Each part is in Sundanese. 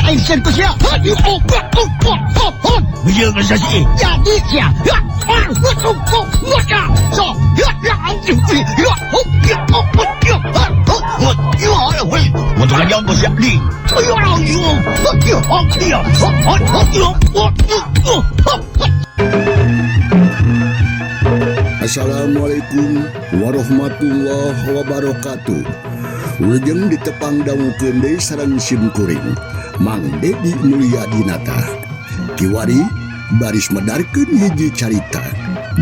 Aing sieun ku sia. Jadi sia. Assalamualaikum warahmatullahi wabarakatuh. Wilujeng ditepang dangukeun deui sareng sim kuring Mang Dedi Mulyadinata. Kiwari baris medarkeun hiji carita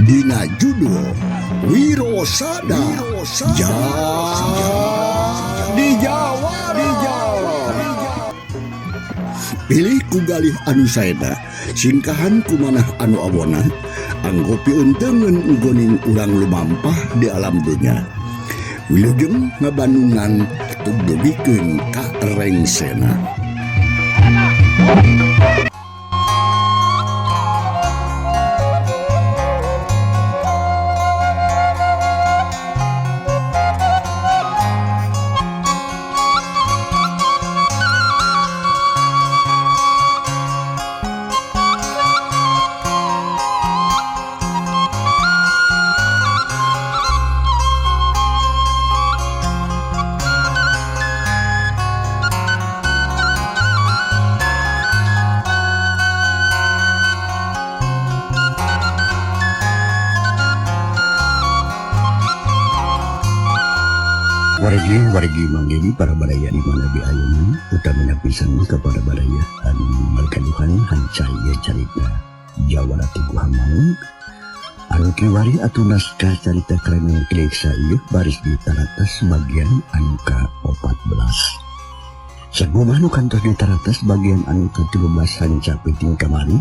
dina judul Wirosada. Jadi Jawara. Pilih ku galih anu saena, singkahan ku manah anu awona, anggo piunteungeun nggoning urang lumampah di alam dunya. Wilujeng ngabandungan tugdugikeun ka rengsena. Wargi Mang Dedi para baraya di mana di ayeuna utamina pisan kepada baraya anu margaduhan hanca ieu carita Jawara ti Guha Maung anu kiwari atuh naskah carita Kereneng Kreksa ieu baris ditaratas bagian anu ka-14. Sakumaha nu kantos ditaratas bagian anu ka-13 hanca peuting kamari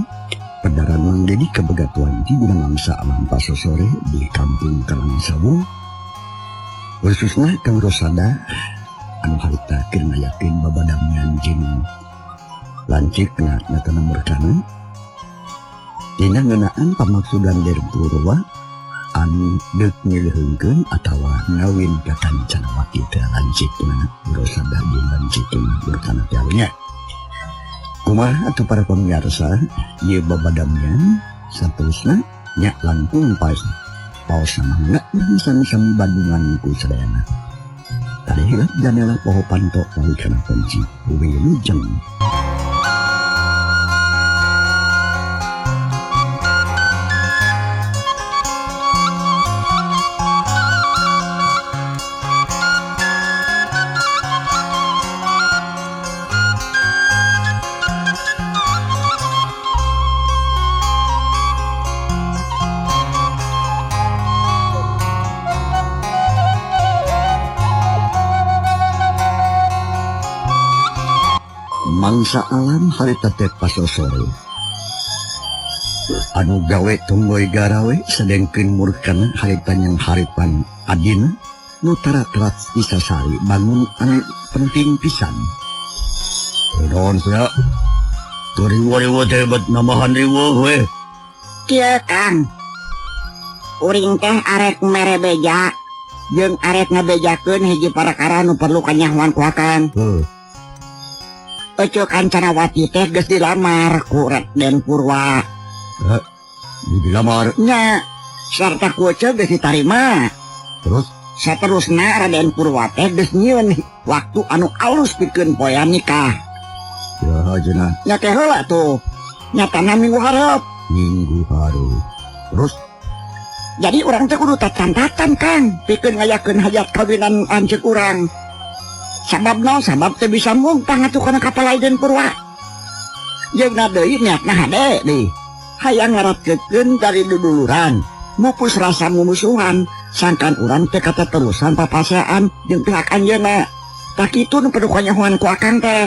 pedaran Mang Dedi kabegatuan di mangsa alam pasosore di kampung Kalangsawung khususnya Kang Rosada anu harita keur ngayakeun babadamian jeung lancikna nyatana murkana dina ngeunaan pamaksudan Der Purwa anu deuk ngeuleungkeun atawa ngawin ka Kancanawati teh lancikna Rosada jeung lancikna murkana teh nya. Kumaha atuh para pamirsa ieu babadamian saterusna nya langkung paes paos mangga sami-sami bandungan ku sadayana. Tadi hilap janela poho panto kana kunci wilujeng. Mangsa alam harita teh pasosore anu gawe tunggoy garawe sedengkeun murkana harita yang haripan adina nu tarakrat isasari bangun anu penting pisan. Naon sia? Riweuh teh bet namahan riweuh we. Kieu Kang. Uring teh arek mere beja jeung arek ngabejakeun hiji parakara nu perlu kanyahoan ku Akang. Heuh. Ece Kancanawati teh geus dilamar ku Raden Purwa. Heh, dilamar? Nya, sarta ku Ece geus ditarima. Terus? Saterusna Raden Purwa teh geus nyieun waktu anu alus pikeun poean nikah. Ya cenah. Nya teh heula tuh. Nyatana minggu hareup. Minggu hareup. Terus? Jadi urang teh kudu tatantatan Kang, pikeun ngayakeun hajat kawinan anjeun urang. Sabab naon? Sabab teh bisa mungtang atuh kana kapal Raden Purwa. Jeung deui niatna hade deui. Hayang ngaratkeun dari duduluran, mupus rasa mumusuhan, sangkan urang teh kateterusan papasean jeung pihak anjeunna. Tah kitu nu perlu kanyahoan ku Akang teh.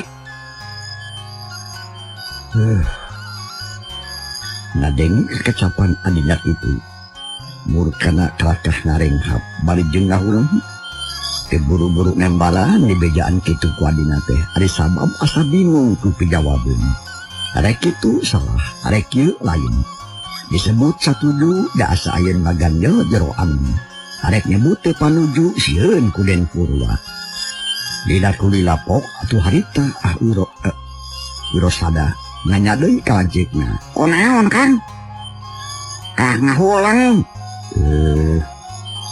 Ngadenge kekecapan adina itu. Murkana kalakah ngarenghap bari jeung ngahurung. Teu buru-buru nembalan di bejaan kitu ku adina teh. Ari sabab asa bingung ku pijawabeun. Arek kitu salah, arek kieu lain. Disebut satuju da asa ayeun ngaganjel jero angin. Arek nyebut teu panuju sieun ku Den Purwa. Dina kulilapok atuh harita ah uro. Wirosada nanya deui ka lanceukna. Kunaon Kang? Kah ngahulang.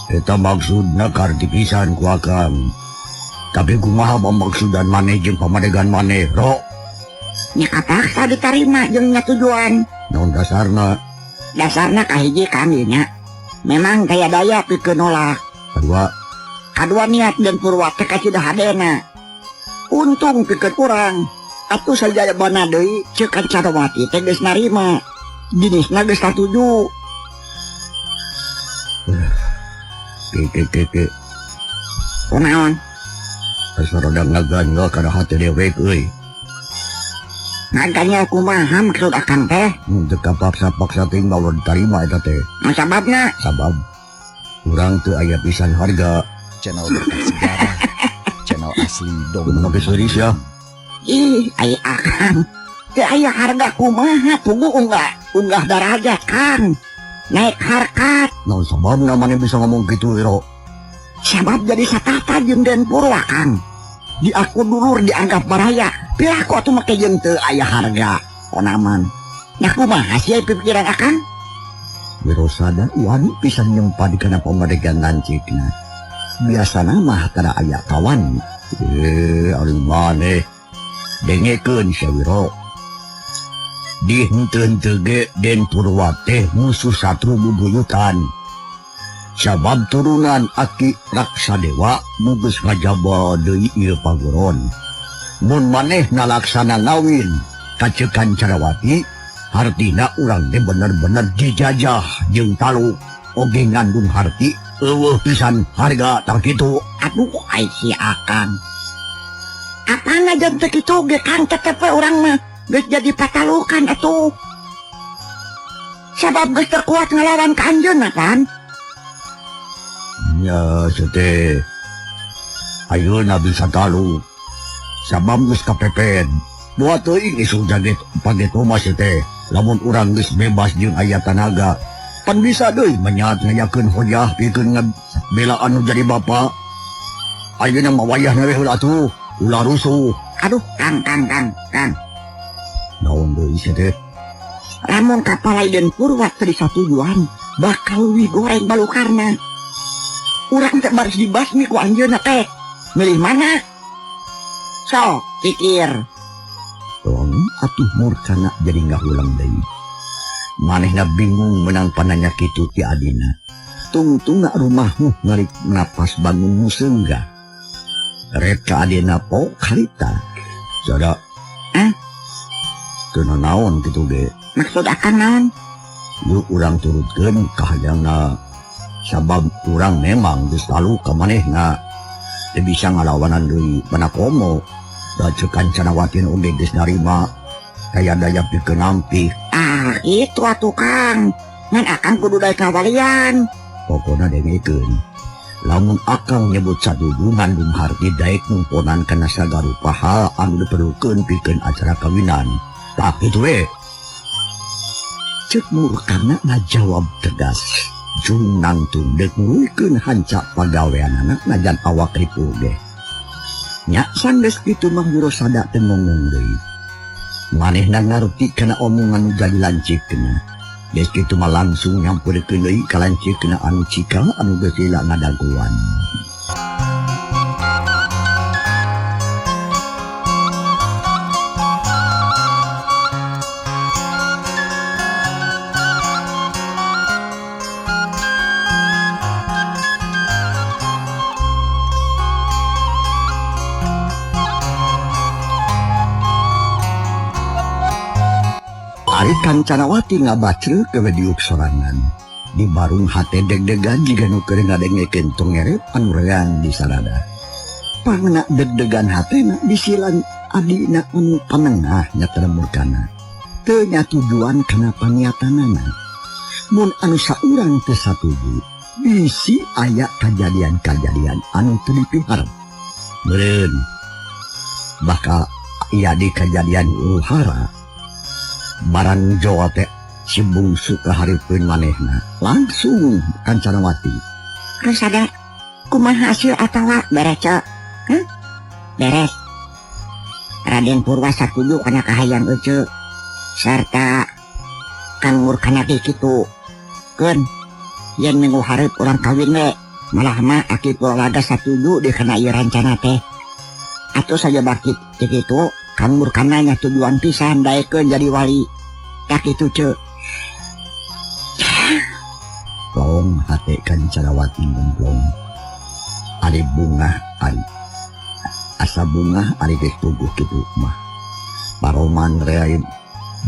Eta maksudna karti pisan ku akang. Tapi kumaha pamaksudan maneh jeung pamadegan maneh, Ro? Nya kapaksa ditarima jeung nya tujuan. Naon dasarna? Dasarna kahiji Kang ieu nya. Memang kaya daya pikeun nolak. Kadua, kadua niat dan Purwa teh kacida hadena. Untung pikeun urang. Atuh sajabana deui ceuk Kancanawati teh geus narima. Jenisna geus satuju. Ke. Kunaon? Asa rada ngaganjal kana hate dewek euy. Ngaganjal kumaha maksud akang teh? Teu kapaksa-paksa teuing bawa ditarima eta teh. Sababna? Sabab urang teu aya pisan harga. Channel berkah sejarah, channel asli dong. Kumaha geus serius ya? Ih, aya akang. Teu aya harga kumaha tunggu unggah darajat Kang. Naik harkat. Naon sababna maneh bisa ngomong kitu, Iro? Sabab jadi satata jeung Den Purwa Kang. Di aku dulur dianggap baraya. Piraku atuh make jeung teu aya harga. Konaman. Nah kumaha sia pikiran akang? Wirosada wani pisan nyempa di kana pamadegan lanceukna. Biasana mah tara aya kawan. Ari maneh dengekeun sia Wiro. Di henteu-henteu ge Den Purwa teh musuh satru bubuyutan. Sabab turunan Aki Raksadewa nu geus ngajaba deui ieu paguron. Mun maneh ngalaksana ngawin ka Ceuk Kancanawati, hartina urang teh bener-bener dijajah jeung taluk oge ngandung harti eueuh pisan harga tah kitu. Aduh ai si akang. Apana jeung teu kitu ge Kang tetep we urang mah geus jadi patalukan atuh. Sabab geus teu kuat ngalawan ka anjeunna kan. Ya sete ayeuna bisa taluk. Sabab geus kapepet. Buat teuing isuk jaget pageto mah teh. Lamun urang geus bebas jeung aya tanaga, pan bisa deui menyat ngayakeun hojah pikeun bela anu jadi bapa. Ayeuna mah wayahna we heula atuh, ulah rusuh. Aduh, Kang. Naon deui sia teh? Lamun kapalai Den Purwa teu disatujuan, bakal leuwih goreng balukarna. Urang teh baris dibasmi ku anjeunna teh. Milih mana? Sok pikir. Tong atuh murkana jadi ngahulang deui. Manehna bingung menang pananya kitu ti adina. Tungtungna rumahmu ngarik napas bangun museunggah. Rek ka adina pok harita. Sada. Ah? Teu naon kitu ge? Maksud akang naon? Yuk urang turutkeun kahayangna. Sabab urang memang geus lalu ka manehna. Teu bisa ngalawanan deui mana komo. Da Ceuk Kancanawati oge geus narima kaya daya pikeun nampi. Ah, itu atuh Kang. Ngan akang kudu daek ngawalian. Pokona dengekeun. Lamun akang nyebut satuju ngandung harti daek ngumponan kana sagarupa hal anu diperlukeun pikeun acara kawinan. Tah kitu we. Ceuk murkana ngajawab tegas. Jung nangtung deuk nuluykeun hanca pagaweanana najan awak ripuh ge. Nya sanggeus kitu mah Wirosada teu ngomong deui. Manehna ngarti kana omongan nu jadi lanceukna. Geus kitu mah langsung nyamperkeun deui ka lanceukna anu cikal anu geus lila ngadaguan. Ari Kancanawati ngabacreuk ke diuk sorangan. Di barung hate deg-degan jiga nu keur ngadengekeun tongerep anu reang di sarada. Pangna deg-degan hatena disilan adina anu panengah nyata murkana. Teu nyatujuan kana paniatanana. Mun anu saurang teu satuju, bisi aya kajadian-kajadian anu teu dipiharep. Meureun bakal aya di kajadian huru-hara. Barang Jawa teh si bungsu kahareupeun manehna langsung Kancanawati. Geus ada kumaha hasil atawa beres, Cok? Hah? Beres. Raden Purwa satuju kana kahayang ece sarta Kang Murkana ge kitu. Keun yen minggu hareup urang kawin we, malah mah Aki Purwalaga satuju di kana ieu rancana teh. Atuh saja bakit kitu Kang Murkana nya tujuan pisan daekeun jadi wali. Tah kitu ce. Plong hate Kancanawati ngemplong. Ari bungah ari asa bungah ari geus puguh kitu mah. Paroman reain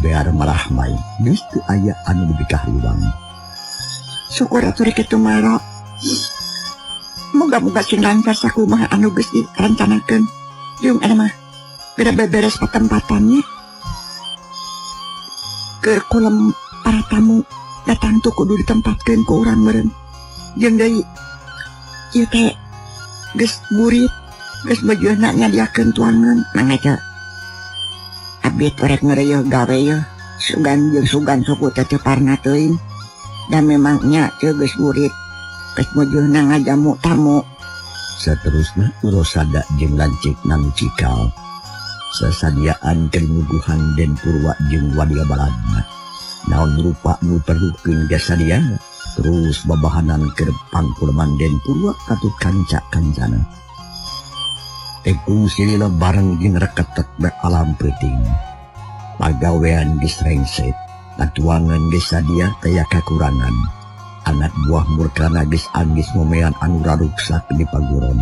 bear malah mai geus teu aya anu dibikahriwang. Syukur atuh rek kitu mah Ro. Moga-moga sing lancar sakumaha anu geus direncanakeun. Jeung eta mah beda beberes patempatannya. Keur kulem para tamu datang tuh kudu ditempatkeun ku urang meureun. Jeung deui ieu teh geus burit, geus beujeuna nyadiakeun tuangan. Mangga ce. Abdi teh rek ngeureuh gawe yeuh. Sugan jeung sugan suku teh teu parna teuing. Da memang nya teu geus burit. Geus beujeuna ngajamu tamu. Saterusna Urosada jeung lanceuk nanu cikal. Sasadiaan keur nyuguhan Den Purwa jeung wadia baladna. Naon rupa nu perlukeun gasadia terus babahanan keur pangkurman Den Purwa katut kanca-kancana. Tekung silila bareng jeung reketek be alam peuting. Pagawean geus rengset, patuangan geus sadia taya kakurangan. Anak buah Murkana geus anggis momean anu raruksak di paguron.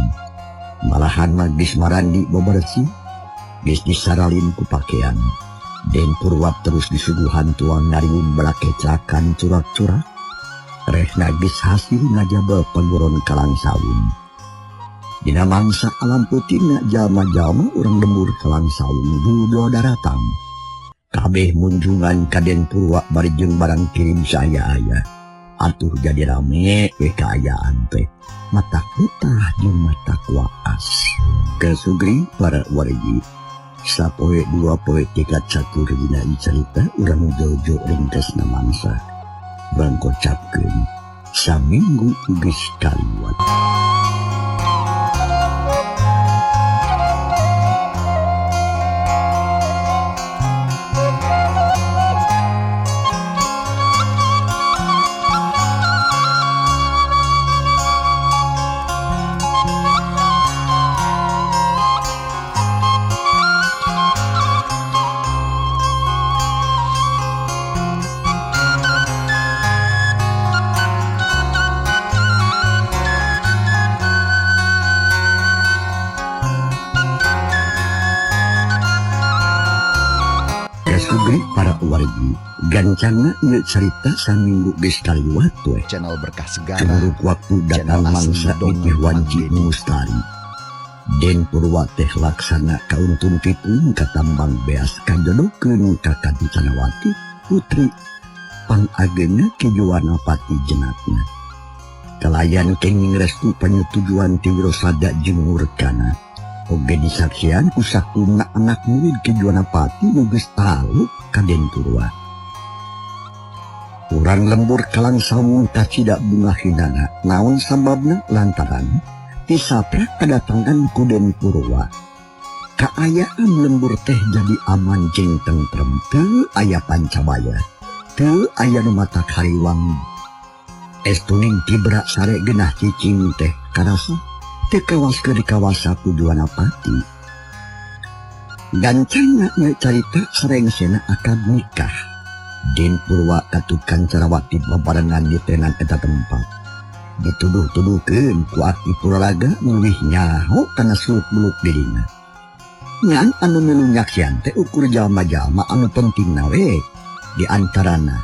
Malahan mah geus marandi bebersih, geus disaralin ku pakean. Den Purwa terus disuguhan tuang ngariung belakecakan curak-curak. Rehna geus hasil ngajabel paguron Kalangsawung. Dina mangsa alam peutingna jalma-jalma urang lembur Kalangsawung dudo daratang. Kabeh munjungan ka Den Purwa bari jeung barang kirim saaya-aya. Atuh jadi rame we kaayaan teh. Mata betah jeung mata kuaas. Kesugri para wargi. Sapoe dua poe tingkat satu dina carita urang jojo ringkesna mangsa. Urang kocapkeun saminggu geus kaliwat. Para wargi gancangna ieu carita saminggu geus kaliwat we. Channel Berkah Segara. Cemuruk waktu datang Channel asli mangsa Dongeng nitih wanci Mang Dedi. mustari. Den Purwa teh laksana kauntun pitung katambang beas kajodokeun ka Kancanawati putri pangageungna Ki Juwanapati jenatna. Kalayan kenging restu panyetujuan ti Wirosada jeung Murkana. Oge disaksian ku sakumna anak murid Ki Juwanapati nu geus taluk ka Den Purwa. Urang lembur Kalangsawung kacida bunga hinana. Naon sababna? Lantaran tisaprak kedatangan ku Den Purwa. Kaayaan lembur teh jadi aman jeung tentrem. Teu aya pancabaya, teu aya nu matak hariwang. Estuning tibra sare genah cicing teh karasa teu kawas keur dikawasa ku Juwanapati. Gancangna nya carita sarengsena akad nikah. Den Purwa katut Kancanawati babarengan di tenan eta tempat. Dituduh-tuduhkeun ku Aki Purwalaga leuwih nyaho kana suluk-buluk dirina. Ngan anu milu nyaksian teh ukur jalma-jalma anu pentingna we. Di antarana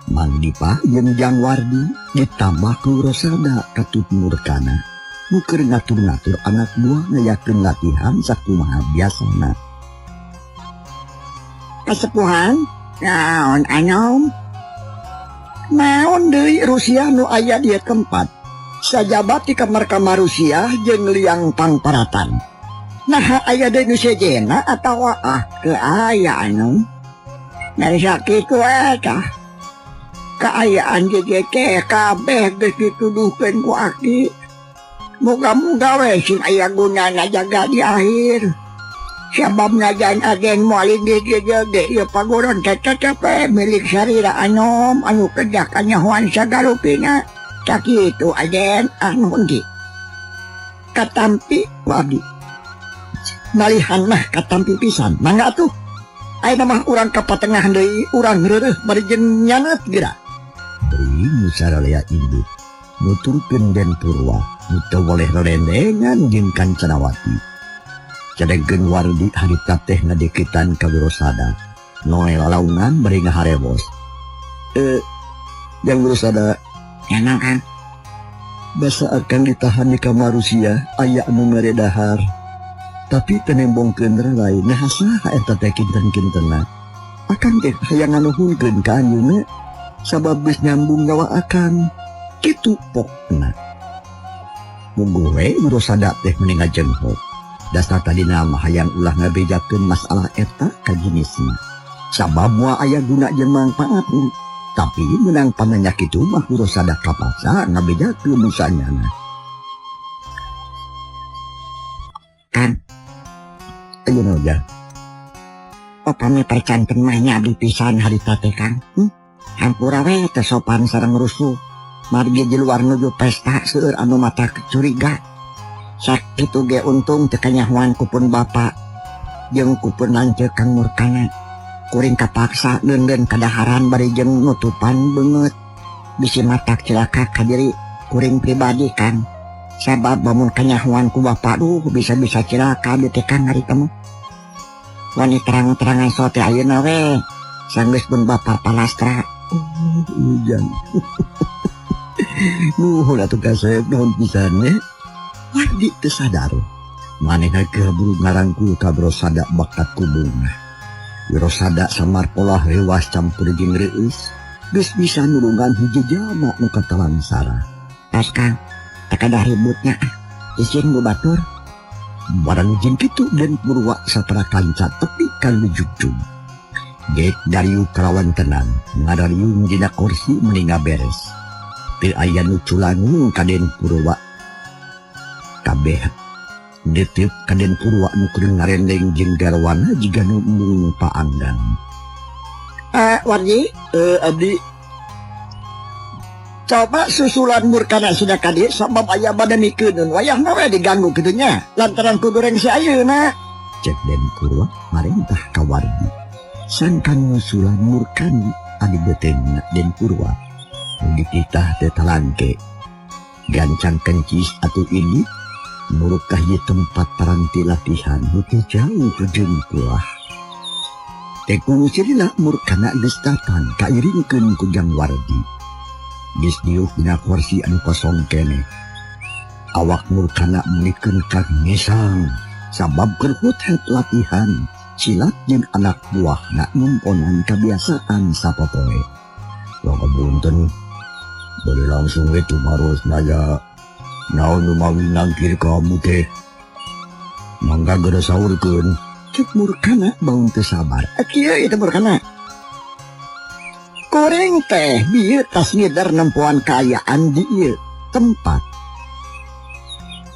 Mang Dipa jeung Jang Wardi ditambah ku Rosada katut Murkana. Nu keur ngatur-ngatur anak buah ngayakeun latihan sakumaha biasana. Kasepuhan naon anom? Naon deui Rusia nu aya di tempat? Sajabat di kamar-kamar Rusia jeung liang pangparatan. Naha aya deui nu sejena atawa ah ke aya anom? Nari sakitu eta. Kaayaan JJT kabeh geus dituduhkeun ku Aki. Moga-moga we sing aya gunana jaga di akhir. Sabab najan agen moal di dieu ge ieu paguron teh tetep we milik sarira anom anu kedah kanyahoan sagarupina. Sakitu agen ah nuhun Ki. Katampi ku abdi. Malihan mah katampi pisan. Mangga atuh. Ayeuna mah urang ka patengahan deui, urang reureuh bari jeung nyaneut geura. Beri nu sararea indit nuturkeun Den Purwa nu teu boleh lelendengan jeung Kancanawati. Cadengkeun Wardi harita teh ngadeukeutan ka Wirosada. Noe lalaungan bari ngaharewos. Jang Wirosada, Enak kan? Basa akan ditahan di kamar Rusia aya anu mere dahar. Tapi teu nembongkeun lain nah saha eta teh kinten-kintenna. Akang teh hayang nganuhunkeun ka anjeunna sabab geus nyambung nyawa akang. Kitu pokna. Mugo we Wirosada teh meni ngajenghok. Dasar tadi nama hayang ulah ngabejakeun masalah eta ka jenisna. Sabab moal aya guna jeung mangpaatna. Tapi menang pananya kitu mah Wirosada kapaksa ngabejakeun musanyana. Kan? Ayeuna ujang. Upami percanten mah nya abdi pisan harita teh Kang. Hampura we teh sopan sareng rusuh. Margi di luar nuju pesta seueur anu mata curiga. Sakitu ge untung teu kanyahoan ku pun bapa jeung ku pun lanceuk Kang Murkana. Kuring kapaksa deundeun kadaharan bari jeung nutupan beungeut. Bisi matak cilaka ka diri kuring pribadi Kang. Sabab lamun kanyahoan ku bapa duh bisa-bisa cilaka abdi teh Kang harita mah. Wani terang-terangan sote ayeuna we. Sanggeus pun bapa palastra. Oh, ujang. Nuhun atuh kasep nuhun pisan nya. Wardi teu sadar. Manehna kaburu ngarangkul ka Wirosada bakat ku bunga. Wirosada samar polah rewas campur jeung reueus. Geus bisa nulungan hiji jalma nu katalangsara. Tos Kang, teu kadah ributnya ah. Isin ku batur. Barang jeung kitu Den Purwa saparakanca tepi ka nu jugjug. Gek dariu kalawantenan, ngadariung dina kursi meni ngaberes. Teu aya nu culangung ka Den Purwa. Kabeh nitip ka Den Purwa nu keur ngarendeng jeung garwana jiga nu embung paanggang. Wardi, abdi. Coba susulan Murkana sudah ka dieu sabab aya bade mikeun wayahna we diganggu kitu nya lantaran kudu rengse ayeuna. Cek Den Purwa marentah ka Wardi. Sangkan nyusulan Murkani adi beuteungna Den Purwa. Nu dititah teh talangke. Gancang kencis atuh ini muruk ka hiji tempat paranti latihan nu teu jauh jeung kulah. Tekung sirina Murkana geus datang kairingkeun ku Jang Wardi. Geus diuk dina kursi anu kosong keneh. Awak Murkana meulikeun ka ngesang sabab keur huthet latihan silat jeung anak buahna numponan kabiasaan sapopoe. Lakapunten bade langsung we tumaros nanya. Naon nu mawi nangkir kamu teh? Mangga geura saurkeun. Cek Murkana baung teu sabar. Kieu ieu teh Murkana. Kuring teh bieu tas ngider nempoan kaayaan di ieu tempat.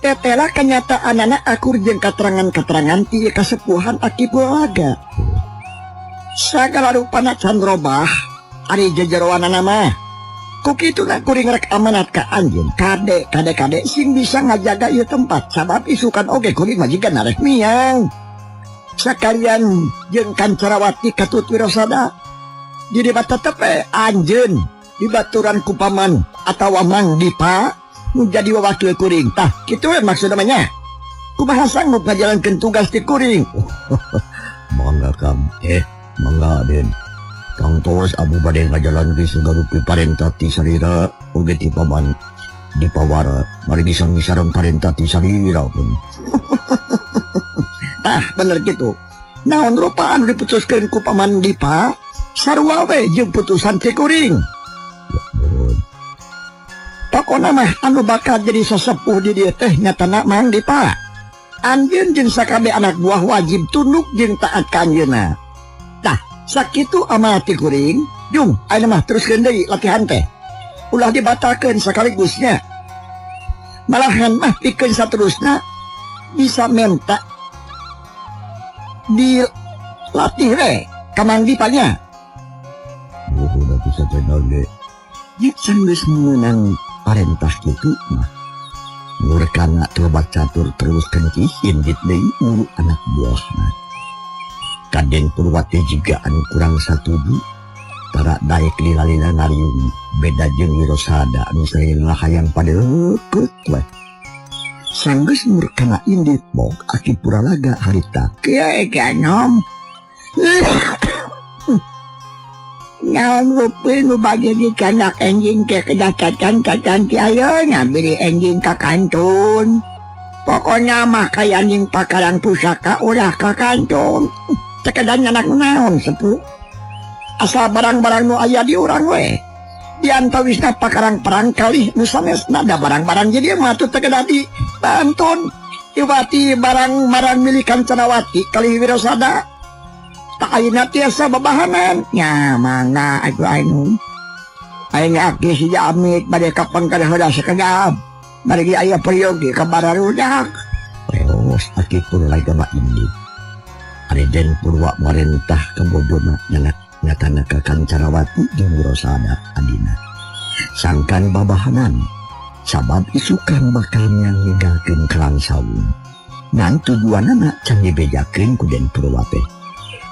Tetela kenyataanana akur jeung katerangan-katerangan ti kasepuhan Aki Purwaga. Sagala rupana can robah ari jejeroanana mah. Ku kituna kuring rek amanat ka anjeun kade kade kade sing bisa ngajaga ieu tempat sabab isukan oge kuring majikan narek miang. Sakalian jeung Kancarawati katut Wirosada. Jadi tetep we anjeun dibaturan ku paman atawa Mang Dipa nu jadi wawakil kuring. Tah kitu we maksudna mah nya. Kumaha sanggup ngajalankeun tugas ti kuring? Mangga Kang. Mangga Den. Kang tos abu bade ngajalankeun sagarupi parentah ti salira oge ti paman dipawara mari disangi sareng parentah ti salira pun. Tah bener kitu. Naon rupa anu diputuskeun ku paman Dipa? Sarua we jeung putusan ti kuring. Ya, nuhun. Pokona mah anu bakal jadi sesepuh di dieu teh nyatana Mang Dipa. Anjeun jeung sakabeh anak buah wajib tunduk jeung taat ka anjeunna. Tah, sakitu amanat ti kuring. Jung, ayeuna mah teruskeun deui latihan teh. Ulah dibatalkeun sakaligusnya. Malahan mah pikeun saterusna bisa menta Dilatih we ka Mang Dipa nya. Udah bisa teh naon ge. Nya sanggeus meunang parentah kitu mah. Murkana Tobat Catur terus kencih indit deui muru anak buahna. Kaden Purwa teh juga anu kurang satuju. Tara daek lila-lila ngariung beda jeung Wirosada anu sareng hayang padeukeut we. Sanggeus murkana indit bok Aki Puralaga harita. Kieu ge nom. Naon rupi nu bade dicandak enjing ke kedacatan cacan ti ayeuna beli enjing ka kantun. Pokoknya mah kaya anjing pakarang pusaka ulah ka kantun. Sekedar nyanak naon sepuh. Asal barang-barang nu aya di urang we. Di antawisna pakarang perang kalih nu sanesna da barang-barang jadi mah teu kedah di banton. Iwati barang-barang milik Kancanawati kalih Wirosada. Tak ayeuna tiasa babahanan. Nya mangga atuh anu. Aing aki si Amit bade kapan kada heula sakedap. Margi aya peryogi ka bararudak. Reos Aki Puralaga mah indit. Ari Den Purwa marentah ka bojona nyanak nyatana ka Kancanawati jeung Wirosada adina. Sangkan babahanan sabab isukan bakal ninggalkeun Kalangsawung. Ngan tujuanana can dibejakeun ku Den Purwa teh.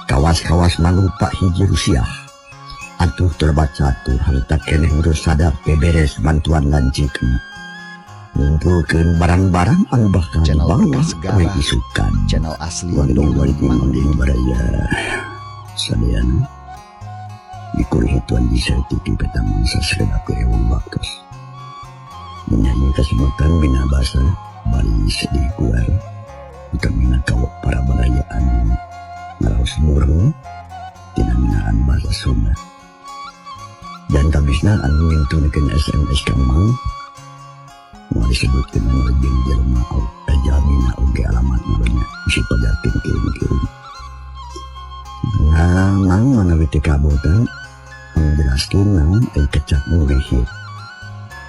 Kawas-kawas mangrupa hiji Rusiah. Atuh Tobat Catur harita keneh Wirosada beberes bantuan lanceukna. Ngumpulkeun barang-barang anu bakal Channel dibawa Bekas we Segara. isukan. Channel asli Wargi wargi Mang mangding baraya sadayana dikurih tuan bisa tiki peta mangsa sekedap ke ewang waktos. Menyanyi kesempatan bina basa bari sedih kuar utamina kawak para baraya anu ngaraos mureng tina minaan bahasa Sunda. Dan tabisna anu ngintunkeun SMS ka Mang moal disebutkeun nomor jeung jelema jalmina oge alamat namanya bisi pajarkeun kirim-kirim. Nah, Mang manawi teu kabotan menjelaskeun naon ai kecap murihit.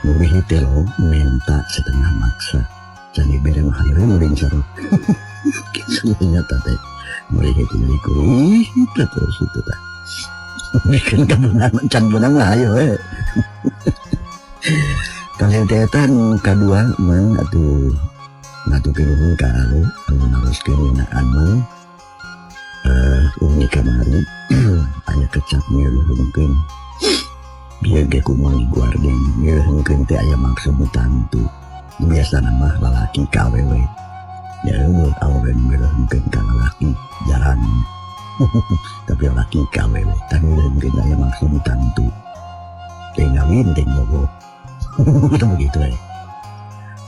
Murihit teh lo menta setengah maksa. Can dibere mah hayu muring sarua. Kitu nyata teh. Murihit jadi kurih terus itu tah. Bikin kabeunang can beunang mah hayu we. Kalian teh eta nu kadua Mang atuh ngatukeun nuhun ka anu anu naroskeun ngeunaan Mang. Umi kamari aya kecap ngeuleuheungkeun. Bieu ge ku Mang guardeng ngeuleuheungkeun teh aya maksud nu tangtu. Biasana mah lalaki ka awewe. Ya eueuh awewe ngeuleuheungkeun ka lalaki jarang. Tapi lalaki ka awewe tah ngeuleuheungkeun aya maksud nu tangtu. Teh ngawin teh bogoh. Itu begitu we.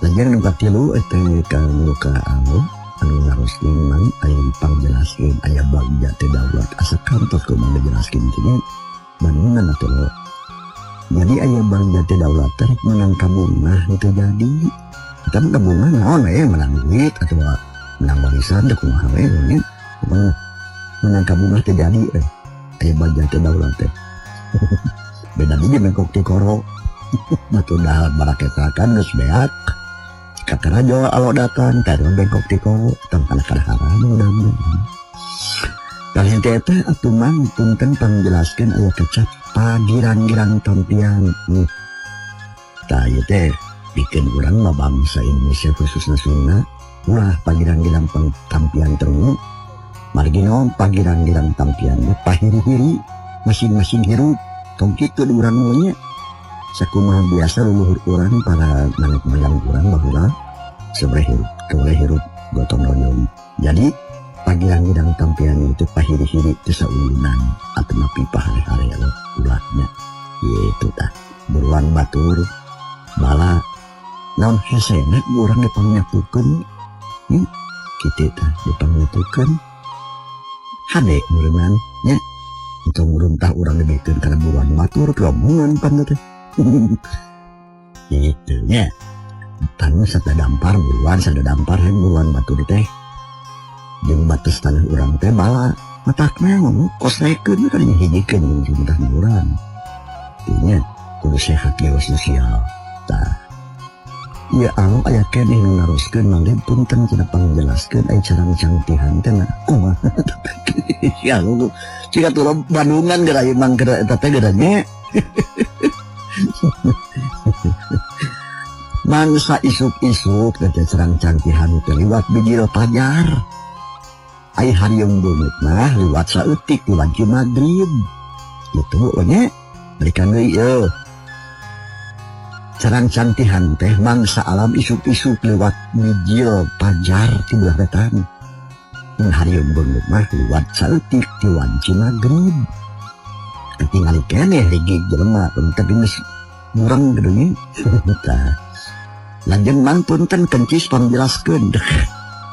Lajeng nu katilu teh ka nu ka anu anu naroskeun Mang aya dipangjelaskeun aya bagja teh daulat asa kantos kumaha dijelaskeun teh nya bandungan atuh lo. Jadi aya bagja teh daulat teh rek menang kabungah teu jadi. Eta mah kabungah naon we menang duit atawa menang warisan teh kumaha we nya. Kumaha menang kabungah teh jadi we. Aya bagja teh daulat teh. Beda deui mengkok ti koro. Batu dahar baraketakan geus beak. Kakara jual alo datang, tadi mah bengkok ti koro, tong kana kadaharan mudah-mudahan. Kalian teh teh atuh Mang punten pangjelaskeun aya kecap pagirang-girang tampian. Tah ieu teh pikeun urang mah bangsa Indonesia khususna Sunda, ulah pagirang-girang tampian terus. Margi naon pagirang-girang tampian teh pahiri-hiri masing-masing hirup. Tong kitu di urang mah nya. Sakumaha biasa leluhur urang para nenek moyang urang baheula sebenarnya hirup, keule hirup gotong royong. Jadi pagirang-girang tampian itu pahiri-hiri teu saulunan atau napi pahare-hare ulahnya. Gitu tah. Buruan batur bala naon hesena urang dipangnyatukeun. Kitu tah dipangnyatukeun. Hade meureunnan nya. Entong runtah urang dibikeun kana buruan batur keomongan pan teh. Gitu nya. Tanah sada dampar buruan sada dampar hem buruan batur teh. Jeung batas tanah urang teh bala matakna ngomong kosrekeun kan hijikeun jeung runtah urang. Artinya kudu sehat jiwa sosial. Tah. Ieu alo aya keneh nu naroskeun Mang Ded punten cenah pangjelaskeun ai carangcang tihan teh nah kumaha. Ya lu ciga turun Bandungan geura ieu mang geura eta teh geura nya. Mangsa isuk-isuk teh carangcang tihan teh liwat bijil pajar. Ai harieung beungeut mah liwat saeutik liwat magrib. Gitu nya balikan deui ieu. Carangcang tihan teh mangsa alam isuk-isuk lewat bijil pajar ti belah wetan. Mun harieung beungeut mah liwat saeutik ti wanci magrib. Katingali keneh rigig jelema tapi geus murang geus nya. Tah. Lanjeun mang punten kencis pangjelaskeun.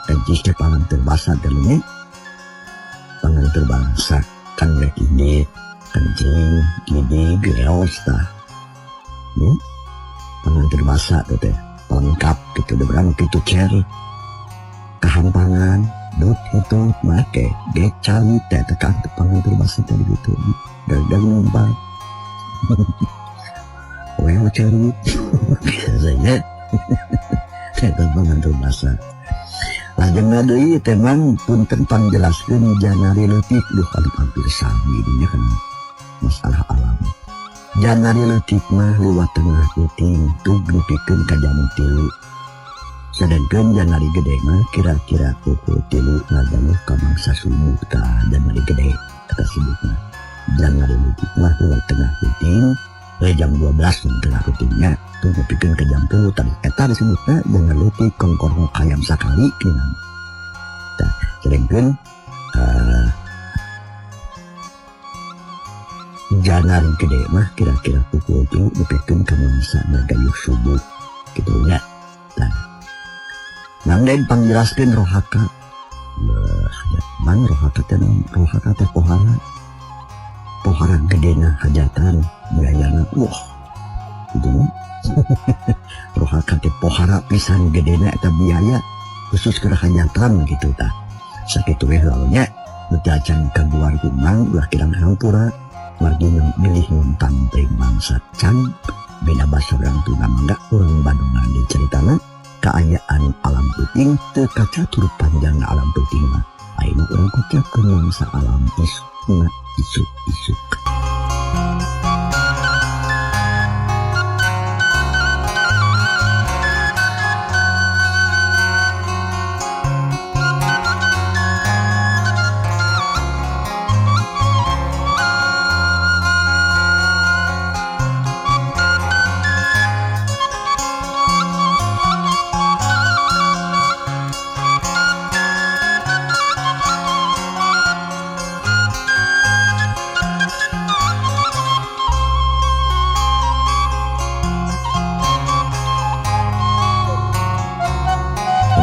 Kencis teh panganteur basa teh nya. Panganteur bangsa kan rek ide kencing gede geos tah. Ya. Panganteur basa teh pelengkap gitu udah gitu cer kahampangan dut itu make gecali teh tekan panganteur basa teh gitu dagang numpang wewe cerut biasanya teh panganteur basa lajeng deui teh mang punten pangjelaskeun janari leutik duh anu hampir sami dinya kana masalah alam. Janari leutik mah liwat tengah peuting tug nepikeun ka jam 3. Sedangkeun janari gede mah kira-kira pukul 3 ngadangu ka mangsa subuh tah janari gede eta sebutna. Janari leutik mah liwat tengah peuting jam 12 tengah peutingnya tug nepikeun ka jam 3 tadi eta disebutna janari leutik kongkor kayam sakali kinan. Tah sedangkeun janari gede mah kira-kira pukul 3 nepikeun ka mangsa ngagayuh subuh kitu nya. Tah Mang Den pangjelaskeun rohaka. Beuh, mang rohaka teh naon? Rohaka teh pohara. Pohara gedena hajatan biayana wah. Kitu nya. Rohaka teh pohara pisan gedena eta biaya khusus keur hajatan kitu tah. Sakitu we heula nya. Nu teu acan kaguar ku mang ulah kirang hampura. Margi milih ngentang teh mangsa can beda basa urang tuna mangga urang Bandungan diceritana kaayaan alam peuting teu kacatur panjangna alam peuting mah ayeuna urang kocapkeun mangsa alam isukna isuk-isuk.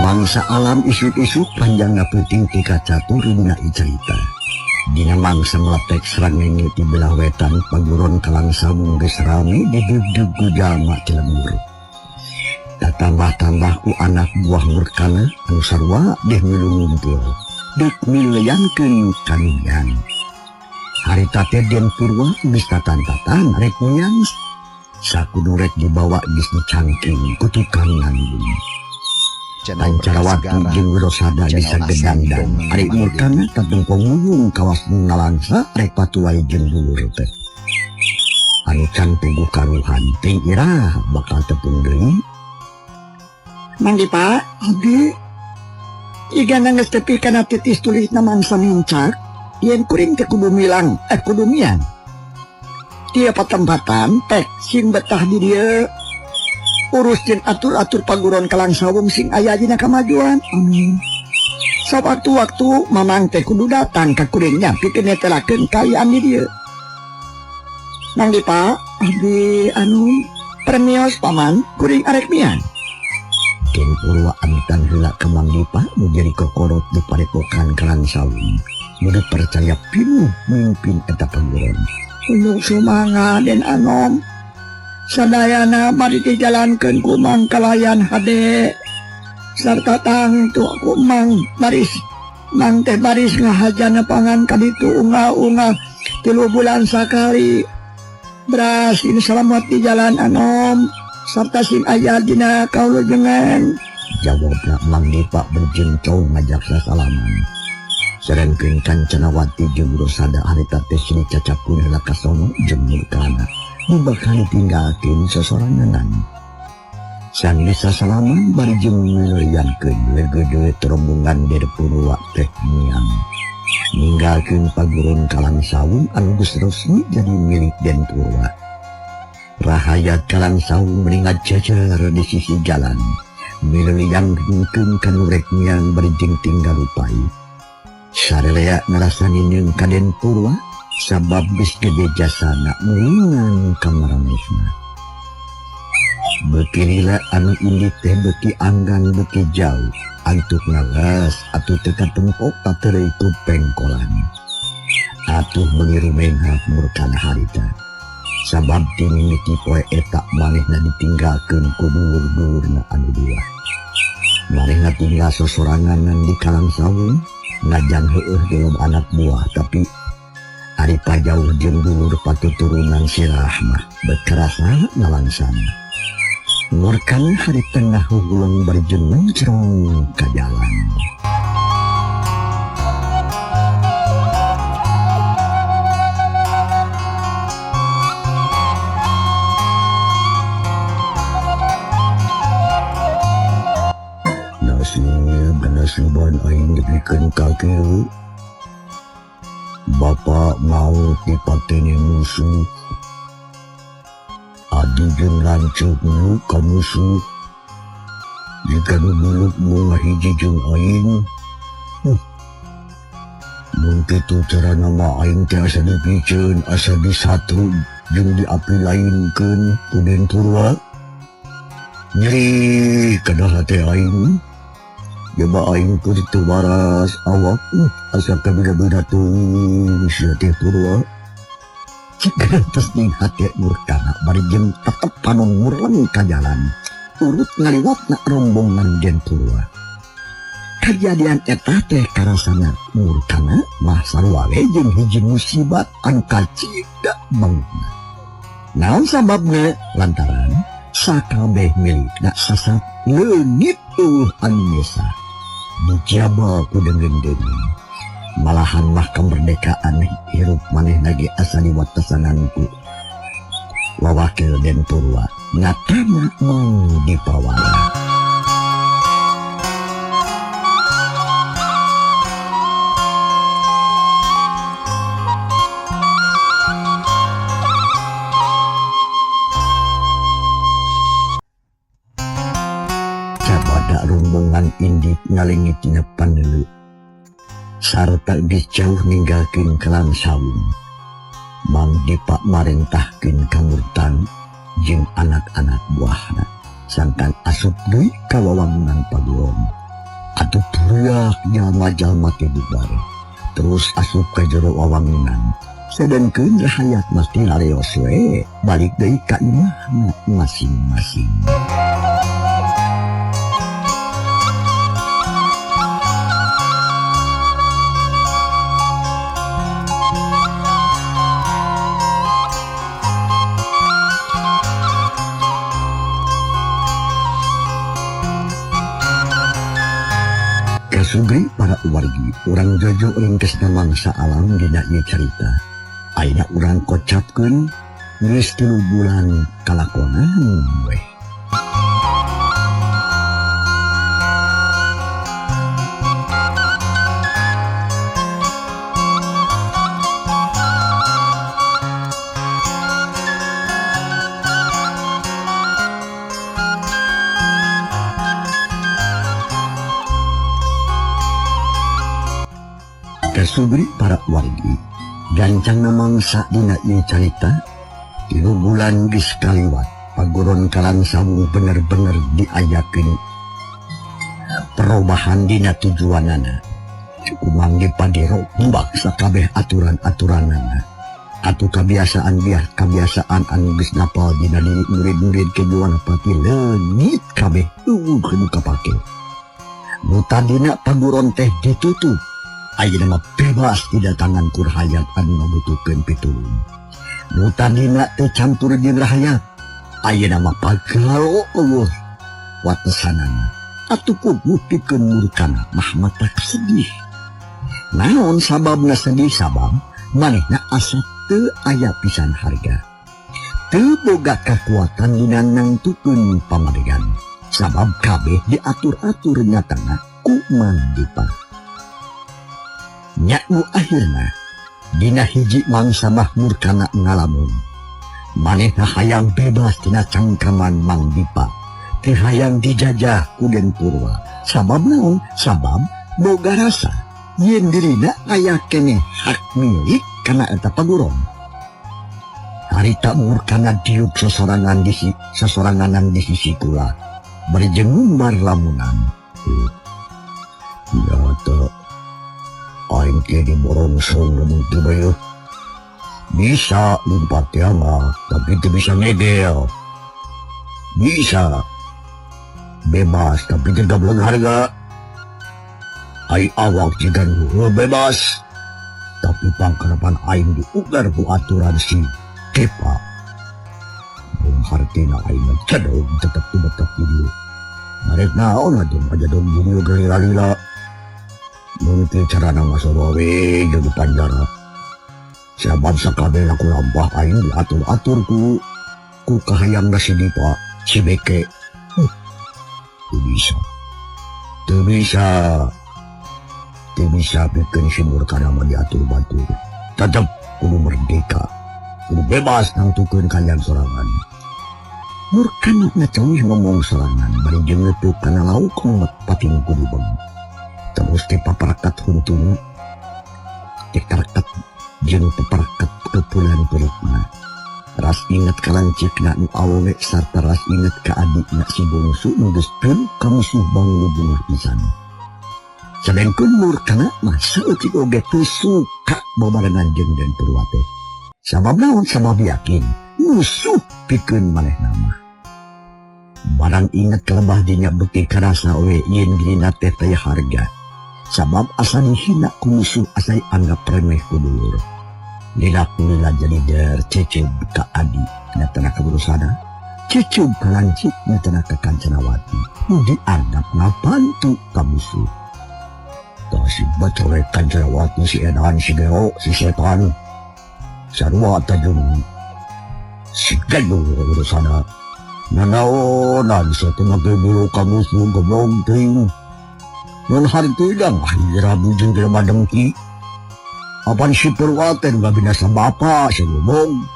Mangsa alam isuk-isuk panjangna peuting ti kacatur dina cerita. Dina mangsa meletek srengenge ti belah wetan paguron kalangsawung geus rame didugdug ku jalma ti lembur. Tatambah-tambah ku anak buah murkana anu sarua deh milu ngumpul. Deuk miluyankeun kanuyan. Harita teh Den Purwa geus tatan-tatan rek muyang. Sakudu rek dibawa geus dicangking ku tukang nanggung. Pancarawati jeung Wirosada bisa gedangdang. Ari murkana tatengko nguyung kawas nalangsa rek patuai jeung dulur teh. Anu can puguh karuhan ting iraha bakal tepung deui. Mang Dipa, abdi igana geus tepi kana titis tulisna mangsa nincak, yen kuring teh kudu milang, kudu miang. Tiap patempatan teh sing betah di dieu. Urus jeung atur-atur paguron kalangsawung sing aya dina kamajuan. Amin. Sawaktu-waktu mamang teh kudu datang ka kuringnya pikeun netelakeun kaayaan di dieu. Mang Dipa, abdi anu permios paman kuring arek mian. Den Purwa amitan heula ka Mang Dipa nu jadi kokorot di padepokan Kalangsawung. Nu dipercaya pinuh mimpin eta paguron. Unjuk sumanga Den Anom. Sadayana bari dijalankeun ku Mang kalayan hade sarta tangtu ku Mang baris Mang teh baris ngahajana pangan kaditu unga-unga 3 bulan sakali beras ini selamat di jalan Anom. Sarta sing aya dina kaulujengan. Jawabna Mang Dipa berjengcong ngajak sasalaman. Sedengkeun Kancanawati jeung Rosada harita teh sini cacapun heula ka sono jeung Murkana. Nu bakal ditinggalkeun sosorangan. Sanggeus sasalaman bari jeung milariankeun leugeudeui rombongan Den Purwa teh miang. Ninggalkeun paguron Kalangsawung anu geus resmi jadi milik Den Purwa. Rahayat Kalangsawung meni ngajejer di sisi jalan. Milariankeun kanu rek miang bari jeung tinggal rupai. Sarelea ngarasa nineung ka Den Purwa sabab geus gede jasana mulingan ka maranehna. Beuki lila anu indit teh beuki anggang beuki jauh. Antuk ngalas atuh teu katempok tatereuy ku pengkolan. Atuh meuni rumenghak murkana harita. Sabab ti mimiti poe eta manehna ditinggalkeun ku dulur-dulurna anu dua. Manehna tinggal sosoranganan di Kalangsawung. Najan heueuh belum anak buah tapi ari pajauh jeung dulur patuturunan sirah mah bekerasa ngalangsana. Murkana hari tengah hugulung bari jeung mencrong ka jalan. Nasiban aing dibikeun ka kieu. Bapak mau dipateni musuh. Adi jeung lanceuk nu ka musuh. Jika nu buluk mu ngahiji jeung aing. Mun kitu carana mah aing teh asa dipiceun, asa disatru jeung diapi lainkeun ku Den Purwa. Nyeri kana hate aing. Jaba aing teu waras awak asa kabina-bina teuing sia teh Purwa. Cik tes ning hate murkana bari jeung tetep panon murleng ka jalan. Urut ngaliwatna rombongan Den Purwa. Kajadian eta teh karasana murkana mah sarua we jeung hiji musibat anu kacida mautna. Naon sababna? Lantaran sakabeh milikna sasat leungit eueuh anu mesa. Dijaba ku deungeun-deungeun. Malahan mah kemerdekaan hirup manehna ge asa diwatesanan ku wawakil Den Purwa ngatana mau dipawara. Cabada rombongan indit ngalengit tina paneuleuh. Sarta geus jauh ninggalkeun Kalangsawung. Mang Dipa marentahkeun ka Murtang jeung anak-anak buahna sangkan asup deui ka wawangunan paguron. Atuh teriak jalma-jalma teh bubar. Terus asup ka jero wawangunan. Sedengkeun rahayat mah teh lareos we balik deui ka imahna masing-masing. Kasugri para wargi, urang jojo ringkesna mangsa alam dina ieu carita. Ayeuna urang kocapkeun geus 3 bulan kalakonan weh. Kasugri para wargi, gancang mangsa dina ieu carita, 3 bulan geus kaliwat, paguron Kalangsawung bener-bener diayakeun perubahan dina tujuanana. Kumang dipadero mbak sakabeh aturan-aturanana. Atuh kabiasaan biar kabiasaan anu geus napal dina diri murid-murid Ki Juwanapati leungit kabeh eueuh nu kapake. Nu tadina paguron teh ditutup. Ayeuna mah bebas didatangan ku rahayat anu ngabutuhkeun pitulung. Nu tadina teh campur jeung rahayat. Ayeuna mah pagalo eueuh watesanana. Atuh kudu pikeun murkana mah matak sedih. Naon sababna sedih sabab manehna asa teu aya pisan harga. Teu boga kakuatan dina nangtukeun pamadegan. Sabab kabeh diatur-atur nyatana ku Mang Dipa. Nya nu akhirna dina hiji mangsa mah murkana ngalamun. Manehna hayang bebas tina cangkaman Mang Dipa. Teu hayang dijajah ku Den Purwa. Sabab naon? Sabab boga rasa yen dirina aya keneh hak milik kana eta paguron. Harita murkana diuk sesorangan di sesoranganan di sisi kula. Bari jeung ngumbar lamunan. Nyata aing teh diborongsong lamun teu bae. Bisa lumpat teh mah, tapi teu bisa ngedel. Bisa bebas tapi teu gableng harga. Ai awak jigan bebas, tapi pangkarapan aing diugar ku aturan si Kepa. Mun hartina aing mah cedog tetep tumetep di dieu. Marek naon atuh majadog di dieu ge lila-lila. Mun teu carana mah sarua we jeung di panjara. Sabab sakabeh laku lampah aing diatur-atur ku kahayangna si Dipa, si Beke. Teu bisa. Teu bisa. Teu bisa pikeun si Murkana mah diatur batur. Tetep kudu merdeka. Kudu bebas nangtukeun kalian sorangan. Murkana ngacauih ngomong sorangan bari jeung neupeuk kana lauk nu pating kudu beng. Terus teh paparakat huntuna. Teh karakat jeung paparakat kepulan perutna. Ras inget ka lanceukna nu awewe sarta ras inget ka adikna si bungsu nu geus pilu ka musuh banglu bungah pisan. Sadengkeun Murkana mah saeutik oge teu suka babarengan jeung Den Purwa teh. Sabab naon? Sabab yakin musuh pikeun manehna mah. Barang inget kelebah dinya beuki karasa we yen dirina teh taya harga. Sabab asa dihina ku musuh asa dianggap remeh ku dulur. Lila-lila jadi der ceceb ka adi nyatana ka Burusana, ceceb ka lanceuk nyatana ka Kancanawati, nu dianggap ngabantu ka musuh. Tah si bacore Kancanawati si edan si gero si setan sarua teh jeung si gaduh Burusana. Nanaonan sia teh ngagebulu ka musuh goblok teuing. Mun hartina mah rabu jeung jelema dengki. Apan si Purwa teh nu binasa bapa si ngomong.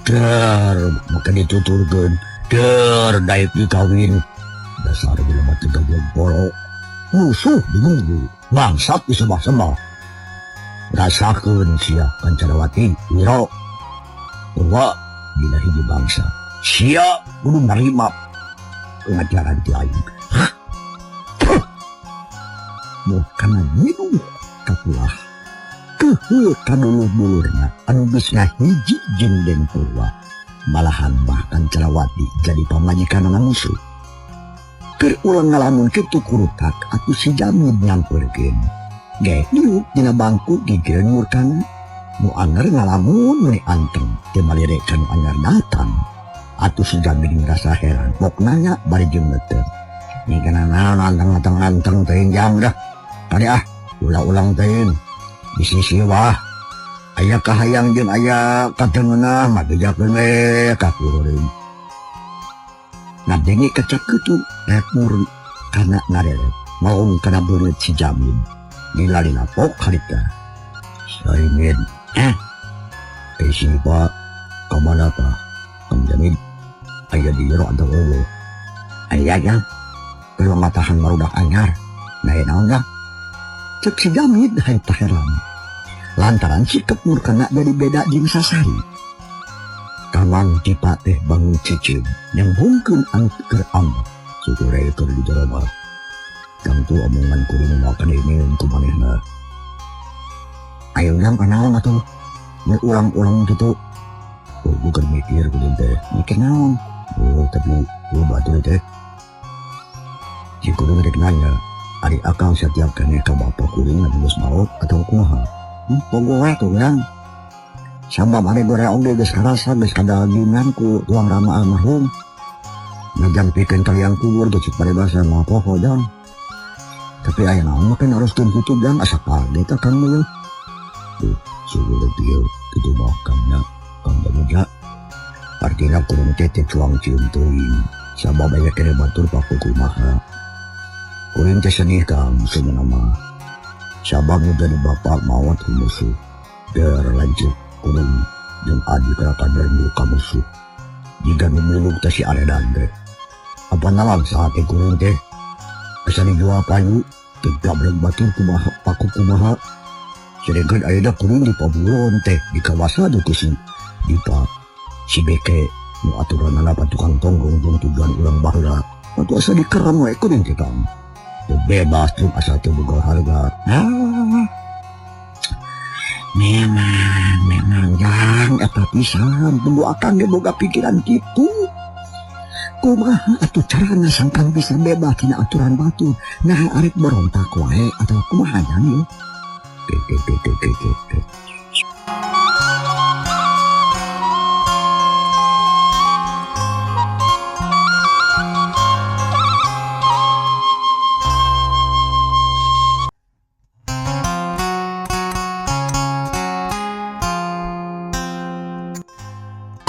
Der maka dituturkeun, der daek dikawin. Dasar jelema teh goblok polo. Musuh bingung bangsat disembah-sembah. Rasakeun sia Kancanawati, Wiro. Purwa dina hiji bangsa. Sia kudu narima pengajaran ti aing. Murkana nyiduh kapulah. Keuheuh kadulur-dulurna anu geus ngahiji jeung Den Purwa. Malahan mah Kancanawati jadi pamajikanana musuh. Keur ulang ngalamun kitu kurutak atuh si Jamid nyamperkeun. Ge diuk dina bangku gigireun Murkana. Nu anger ngalamun meni anteng teu malire ka nu anyar datang. Atuh si Jamid ngerasa heran, pok nanya bari jeung neuteut. Ni kana naon anteng-anteng teuing jam dah. Kade ah, ulah-ulang teuing. Di sisi wah, aya kahayang jeung aya katengeunah mah bejakeun we ka kuring. Ngadenge kecak kitu rek Murkana ngareret, maung kana beureut si Jamid. Lila-lila pok harita. Saingin, si Pak, ka mana tah? Kang Jamid, aya di jero atau eueuh? Aya jang, keur matahan barudak anyar. Nah, naon jang? Cek si Jamid harita heran. Lantaran sikap Murkana jadi beda jeung sasari. Kamang Dipa teh bangun cicing, nyambungkeun anu keur ambek. Syukur we keur di jero mah. Tangtu omongan kuring mah kadenge ku manehna. Ayo jang kanaon atuh? Mun ulang-ulang kitu. Oh, bukan mikir kuring teh. Mikir naon? Oh, tapi oh, batur teh. Si kuring rek nanya, ari akang satiap keneh ka bapa kuring anu geus maot atau kumaha? Pogo we tuh jang. Sabab ari gore oge geus karasa geus kadagingan ku tuang rama almarhum. Najan pikeun kaliang kubur ge cik paribasa moal poho jang. Tapi aya naon make naroskeun kitu jang asa kaget akang mah. Duh, sugeuh ieu kitu mah kang nya kang Jamuja. Artina kurang teh teh cuang cium teuing. Sabab aya kene batur paku kumaha. Kuring teh sedih kang sebenarnya mah. Sabab nu jadi bapak maot ku musuh. Der lanceuk kuring jeung adi kana kader milu ka musuh. Jiga nu muluk teh si Aredan teh. Apa nalang saat teh kuring teh asa dijual payu teu gablek batur kumaha paku kumaha. Sedengkeun ayeuna kuring di paburon teh di kawasan ku si Dipa si Beke nu aturanana tukang tonggong jeung tujuan urang baheula. Atuh asa dikerem we kuring teh Kang. Teu bebas jeung asa teu boga harga. Ah. Memang jang eta pisan tunggu akang ge boga pikiran kitu. Kumaha atuh carana sangkan bisa bebas tina aturan batur. Nah arek berontak wae atau kumaha jang ieu? Ke ke ke ke ke ke, ke.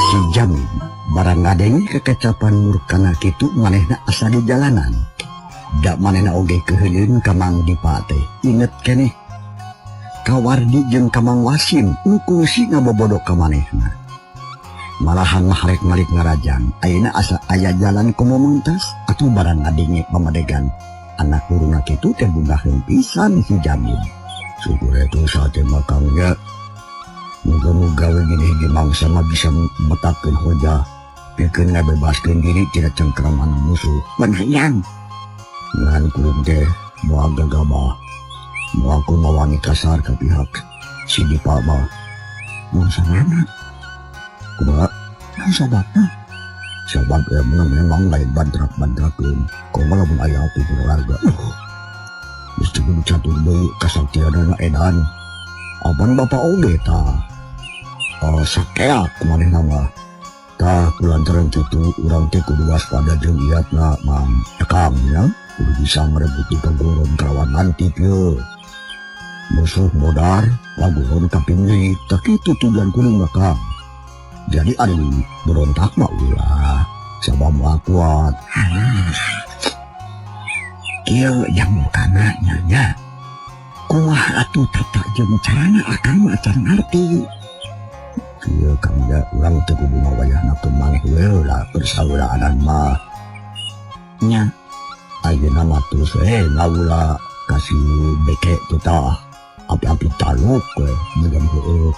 Si Jamin barang ngadenge kekecapan murkana kitu manehna asa di jalanan. Da manehna oge keuheuleun ka Mang Dipa teh. Inget keneh Kawardi jeung ka Mang Wasim nu kungsi ngabobodo ka manehna. Malahan mah rek malik ngarajang. Ayeuna asa aya jalan komunitas atuh barang ngadenge pamadegan anak guruna kitu teh bungaheun pisan si Jamin. Syukur itu saat mah Kang nya. Muga-muga we gini hiji mangsa mah bisa metakeun hojah pikeun ngabebaskeun diri tina cengkraman musuh. Bener yang. Ngan kuring teh moal gagabah. Moal ku mawangi kasar ka pihak si Dipa mah. Mun sababna? Kumaha? Naon sababna? Sabab emang memang lain badrak-badrakeun. Komo lamun aya ku keluarga. Geus teu kudu catur deui kasaktianana edan. Apan bapak oge tah. Sakeak manehna mah. Tah kulantaran kitu urang teh kudu waspada jeung iatna Mang. Kang nya kudu bisa ngarebut di kagoron kalawan nanti kieu. Musuh modar laguron ka pinggir. Tah kitu tujuan kuring mah Kang. Jadi ari berontak mah ulah sabab moal kuat. Alah. Kieu yang mukana nya nya. Kumaha atuh tata jeung carana akang mah acan ngarti. Kieu Kang ya urang teu kudu ngawayahna ke maneh we lah persaulaanan mah. Nya. Ayeuna mah terus we ngawula ka si Beke teh tah. Api-api taluk we jeung heueuh.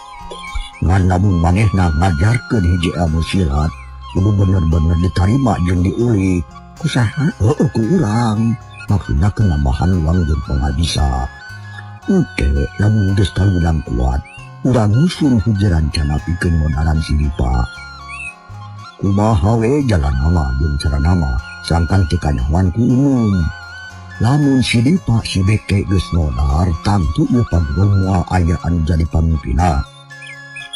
Ngan lamun manehna ngajarkeun hiji ilmu silat kudu bener-bener ditarima jeung diulik. Ku saha? Heueuh ku urang. Maksudna kenambahan uang jeung pangabisa. Engke lamun geus kalulang kuat, urang nyusun hiji rancana pikeun modaran si Dipa. Kumaha we jalan nama jeung cara nama, sangkan teu kanyahoan ku umum. Lamun si Dipa si Beke geus modar, tangtu ieu paguron moal aya anu jadi pamimpinna.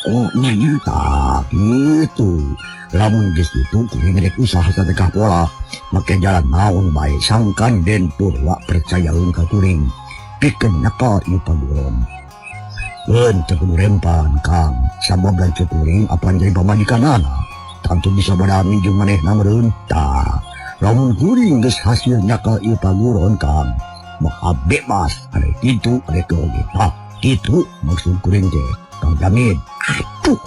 Oh, nya nya. Tah kitu. Lamun geus kitu kuring rek usaha satekah pola, make jalan naon bae sangkan Den Purwa percayaeun ka kuring. Pikeun nyekal ieu paguron. Keun teu kudu rempan Kang, sabab lanceuk kuring apan jadi pamajikanana. Tangtu bisa badami jeung manehna meureun. Tah, lamun kuring geus hasil nyakal ieu paguron Kang, mah bebas arek kitu arek oge. Tah, kitu maksud kuring teh Kang Jamin. Aduh.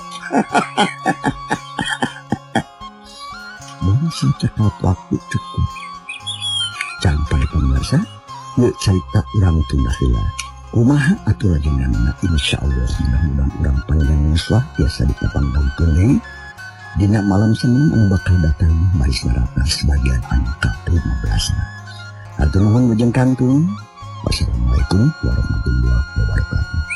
Masa cekap waktu cukup. Sampai pemirsa, yuk cerita urang tunda heula. Kumaha atuh lajenganna insyaallah mudah-mudahan urang panjang yuswa biasa dipapangdangkeun deui. Dina malam Senin anu bakal datang baris neraka sebagian anu ka-15. Hatur nuhun bujeng kangkung. Wassalamualaikum warahmatullahi wabarakatuh.